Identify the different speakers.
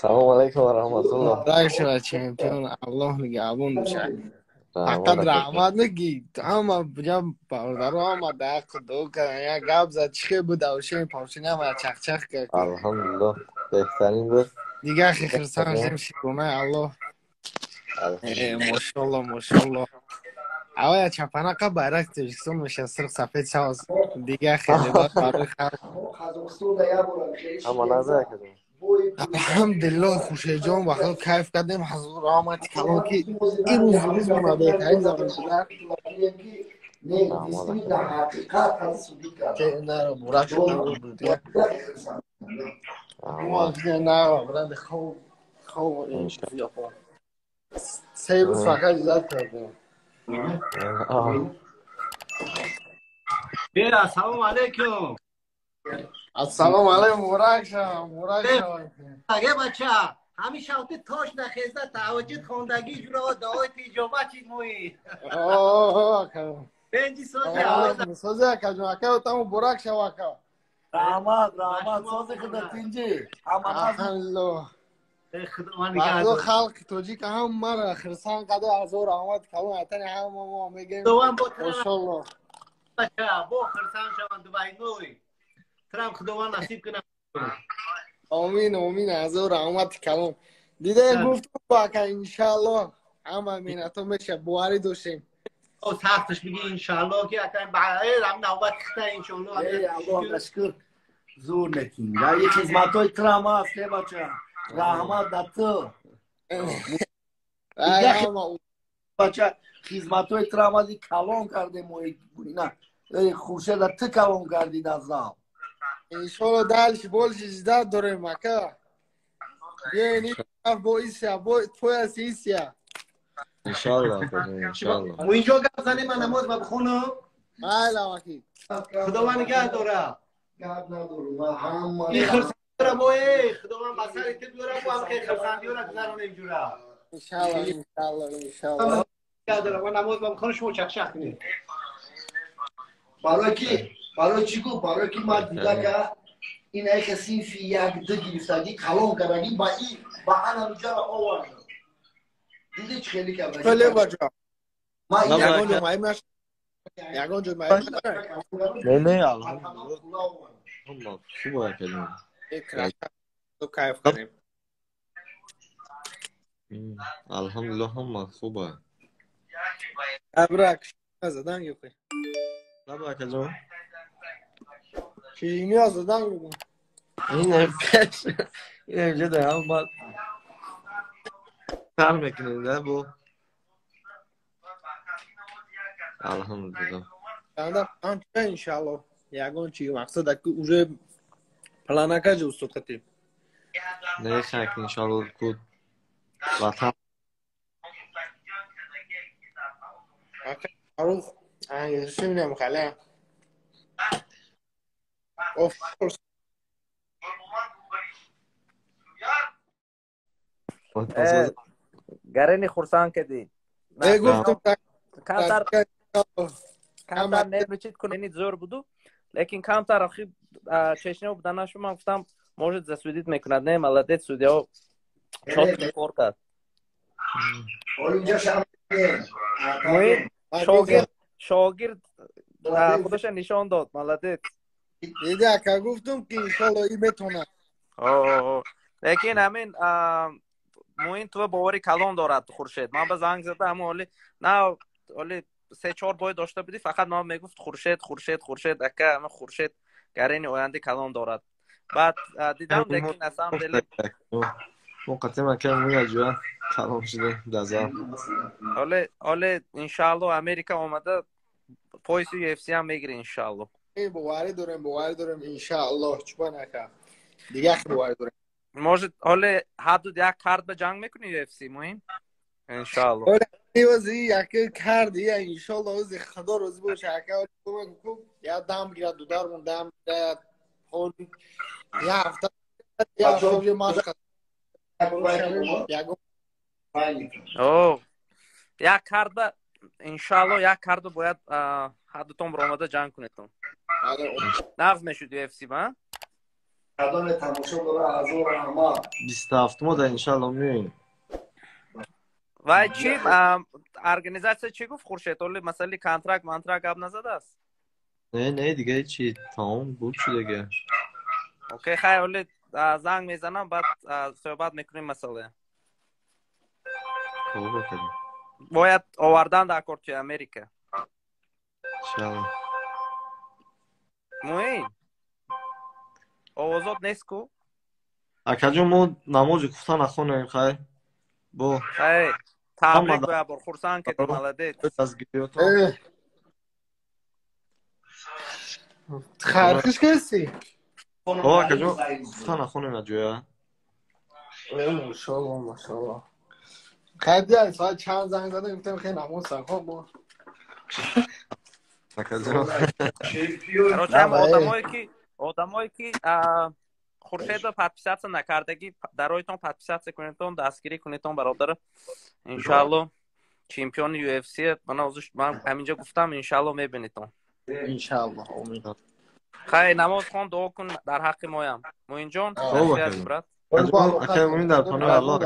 Speaker 1: Салом алейкум ва раҳматуллоҳ.
Speaker 2: Муборак шавад, чемпион, Аллоҳ нигаҳбон бошад. Фақат раҳмат мегӣ, ҳама ҷам бародаро ҳама дар ҳаққи дуо карданд, як гап зад, чӣ хел буд авшин павшин ҳама чахчах кард.
Speaker 1: Алҳамдулиллоҳ, беҳтарин буд.
Speaker 2: Дигар хе хурсанд шудем, шукронаи Аллоҳ. Мошалло, мошалло. Авая чапанақа байрак Тоҷикистон меша сирх сафед сабз. Дигар хеле барои халқ.
Speaker 1: Ҳама назар кардем.
Speaker 2: Алҳамдулиллоҳ, Хуршедҷон, ба худо кайф кардем, ҳазур раҳмати калон ки ин рӯз рӯзмона беҳтарин замон буда. Муборак шуд. Хоб 3 рӯз фақат изат кардем.
Speaker 3: Ассалому алайкум.
Speaker 2: Ассалому алайкум, муборак шавам, муборак шавам.
Speaker 3: Аге бача, ҳамин шавти тош нахезда таҳаҷҷуд хондагӣ ҷуро дуои тиҷобат чид мои. Бенҷи сози.
Speaker 2: Сози акаҷон, ака там муборак шав ака.
Speaker 4: Раҳмат, раҳмат, сози худа тинҷи.
Speaker 2: Алҳамдулиллоҳ. Худо халқи тоҷик ҳамаро хурсанд карда, ҳазор раҳмат калон атани ҳама мо мегӯем. Мошаллоҳ.
Speaker 3: Бача, бо хурсанд шаванд дубайной. Трам Худованд насиб кунад.
Speaker 2: Омин, омин, ҳазор раҳмати калон. Дида гуфтум ака, иншааллоҳ ҳама меҳнатҳо меша, боварӣ доштем.
Speaker 3: Сахташ биги иншааллоҳ ки ака ам навбат хита иншааллоҳ.
Speaker 4: Эй Аллоҳ шукр, зур некин. Ва хизматҳои трам аст, э бача. Раҳмат да ту. Бача, хизматҳои трам аз калон кардем мо ина. Эй Хуршеда ту калон кардӣ дар зал.
Speaker 2: Иншоалло дальше больше ждать дорем, ака. Биёин ин тараф бо Исия, бо пояс Исия.
Speaker 1: Иншалло, иншалло.
Speaker 3: Мо инҷо гап занем, ман намоз ба бихонам.
Speaker 2: Майла, вакил.
Speaker 3: Худованд нигаҳ дора.
Speaker 4: Гап надорум, ҳама.
Speaker 3: Ин хурсандиро бо эй, Худованд ба сари ту биёра, бо ҳам хел хурсандиёра гузаронем ҷура.
Speaker 2: Иншалло, иншалло, иншалло.
Speaker 3: Нигаҳ дора, ман намоз ба бихонам, шумо чахчах кунед.
Speaker 4: Барои ки, барои чӣ гуфт? Барои ки ман дидака ин айха синфи як ду гирифтагӣ калон кардагӣ ба и ба анамиҷара овардам. Диди чӣ хеле кардагӣ?
Speaker 2: Хеле бача. Ягон ҷо маиб наш. Ягон ҷо маиб наш.
Speaker 1: Не, не, алҳамдулиллоҳ. Ҳама хуб академ.
Speaker 2: Кайф кардем.
Speaker 1: Алҳамдулиллоҳ, ҳама хуб.
Speaker 2: Абрак задан гирифт.
Speaker 1: Лаба акаҷон.
Speaker 2: Ширинӣ задан гирифт.
Speaker 1: Ин пеш. Ин инҷо да ҳама сар мекунем да бо. Алҳамдулиллоҳ.
Speaker 2: Анда анча иншааллоҳ. Ягон чи мақсад аку уже планака ҷо устод қатӣ.
Speaker 1: Не хак иншааллоҳ ку ватан.
Speaker 2: Фарух, ангезиши хала. Of course.
Speaker 5: Гарени хурсанд кардӣ.
Speaker 2: Гуфтум
Speaker 5: камтар камтар нервичит кунени зӯр буду, лекин камтар охи чечня буданашу ман гуфтам, может, засудить мекунад. Не, молодец, судьяо чётко кор кард. Муин шогирд, шогирд худаша нишон дод, молодец.
Speaker 2: Дида ака, гуфтум ки иншолло и метонад.
Speaker 5: Лекин ҳамин Муин ту бовари калон дорад, Хуршед. Ман ба занг зада, ҳамон оли на оли се-чор бой дошта будӣ, фақат ман мегуфт Хуршед, Хуршед, Хуршед, ака, ҳамин Хуршед гарени оянди калон дорад. Баъд дидам, лекин на самом деле
Speaker 1: мо қатъи ака муя ҷоя калон шуда дазал.
Speaker 5: Оле, оле, иншаалло, Америка омада пояси UFC ҳам мегири, иншаалло.
Speaker 2: Боварӣ дорем, боварӣ дорем, иншааллоҳ, чӯба нака. Дигар боварӣ дорем.
Speaker 5: Может, оле ҳадуд як кард ба ҷанг мекунӣ UFC, муҳим? Иншаалло.
Speaker 2: Ози яке кард, я иншаалло, ози Худо розӣ боша, ака, я дам гирад, дудармон дам гирад, я ҳафта, я ҳафта машқ.
Speaker 5: О, як карда иншаалло, як карда бояд ҳардутон баромада ҷанг кунедтон. Нағз мешуд UFC ба?
Speaker 4: Кадоме тамошо дора, ҳазор раҳмат.
Speaker 1: 27-мо да иншалло меоем.
Speaker 5: Вай чи организация чӣ гуфт, Хуршед? Оли масъалаи контракт мантракт гап назадааст?
Speaker 1: Не, не, дига ҳечи, тамом буд шудаги.
Speaker 5: Окей, хай, оли занг мезанам, баъд суҳбат мекунем масъала.
Speaker 1: Хуб, акаҷон.
Speaker 5: Бояд овардан дар кор туи Америка.
Speaker 1: Иншалло.
Speaker 5: Муин, овозот нест ку.
Speaker 1: Акаҷон, мо намози куфта нахонем, хай бо.
Speaker 5: Хай, табрик боя бор, хурсанд ки молодец.
Speaker 1: Дастгириётон.
Speaker 2: Хайр, хуш кардӣ?
Speaker 1: О, акаҷон, куфта нахонем аҷоя.
Speaker 2: Машалло, машалло. Хайр, диа, соат чанд занг задам, гуфтам хеле намоз сархон бо.
Speaker 1: Акаҷон.
Speaker 5: Короче, ҳам одамое ки Хуршедро подписаться накардагӣ, дароитон подписаться кунедтон, дастгирӣ кунедтон бародар. Иншалло чемпиони UFC мана ҳозир ман ҳаминҷо гуфтам, иншалло мебинедтон.
Speaker 2: Иншалло, омин.
Speaker 5: Хай, намоз хон, дуо кун дар ҳаққи моям. Муинҷон,
Speaker 1: брат.
Speaker 2: Акай
Speaker 1: Муин, дар паноҳи Аллоҳ.